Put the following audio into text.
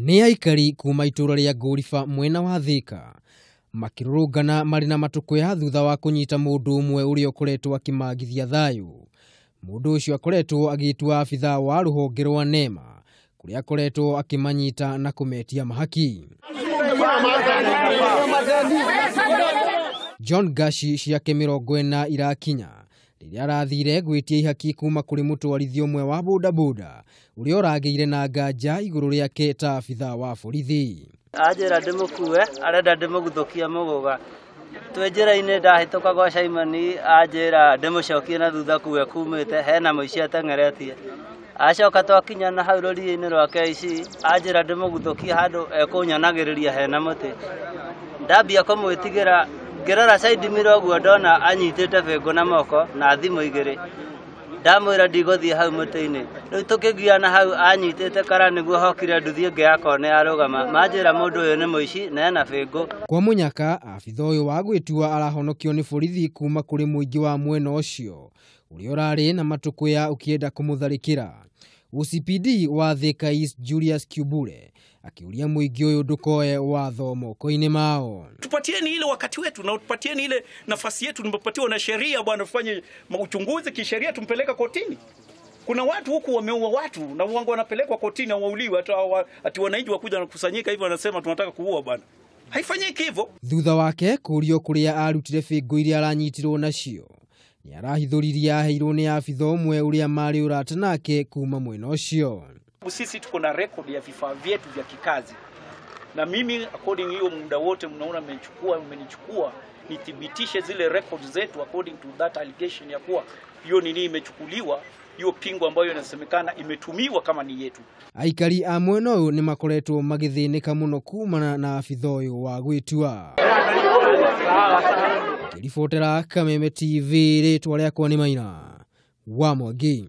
Nĩ aikari kuma itũra rĩa Ngũriba mwena wa Thika makĩrũrũngana marĩ na matũkũya thutha wa kũnyita mũndũ ũmwe ũrĩa ũkoretwo akĩmagithia thayũ. Mũndũ ũcio akoretwo agĩtua abithaa wa rũhonge rwa NEMA kũrĩa akoretwo akĩmanyita na kũmetia mahaki. John Gashi ciake 40 irakinya rĩrĩa arathire gwĩtia ihaki kuma kũrĩ mũtwarithia ũmwe wa bodaboda ũrĩa ũragĩire na nganja igũrũ rĩake ta abithaa wa borithi. Anjĩra ndĩmũkue, arenda ndĩmũguthũkie mũgũga. Twĩ njĩra-inĩ ndahĩtũka gwa Simon anjĩra ndĩmũcokie na thutha kuwe kumĩte hena mũici ateng'eretie. Acoka twakinya na hau rũriĩ-inĩ rwa KC anjĩra ndĩmũguthũkie handũ ekũnyonagĩrĩria hena mũtĩ. Ndambia kũmwĩtigĩra ngĩrora side mirror ũguo ndona anyitĩte bĩngũ na moko na thimũ igĩrĩ. Ndamwĩra ndigũthiĩ hau mũtĩ-inĩ. Rĩu tũkĩgiana hau anyitĩte kara nĩguo hokire nduthi ĩngĩ yakwa nĩ yarũgama. Manjĩra mũndũ ũyũ nĩ mũici na ena bĩngũ. Kwa mũnyaka abitha ũyũ wa gwĩtua arahonokio nĩ borithi kuma kũrĩ mũingĩ wa mwena ũcio ũrĩa ũrarĩ na matũkũya ũkĩenda kũmũtharĩkĩra. OCPD wa Thika East Julius Kiubure akiuria mũingĩ ũyũ ndũkoe watho moko-inĩ mao. Tupatieni ile wakati wetu na tupatieni ile nafasi yetu tumepatiwa na sheria bwana, tufanye uchunguzi kisheria, tumpeleka kotini. Kuna watu huku wameua watu na wangu wanapelekwa kotini na wauliwe, hata ati wananchi wakuja na kusanyika hivyo wanasema tunataka kuua bwana. Haifanyiki hivyo. Thutha wake kũrio kũrĩa arutire bĩngũ iria aranyitirwo nacio nĩarahithũririe aheirwo nĩ abitha ũmwe ũrĩa marĩ ũrata nake kuma mwena ũcio. Sisi tuko na record ya vifaa vyetu vya kikazi. Na mimi according hiyo muda wote mnaona mmenichukua nithibitishe zile records zetu according to that allegation ya kuwa hiyo nini imechukuliwa, hiyo pingo ambayo inasemekana imetumiwa kama ni yetu. Aikari a mwena ũyũ nĩ makoretwo magĩthĩnĩka mũno kumana na abitha ũyũ wa gwĩtua. Ngĩribotera Kameme TV, rĩtwa rĩakwa nĩ Maina wa Mwangi.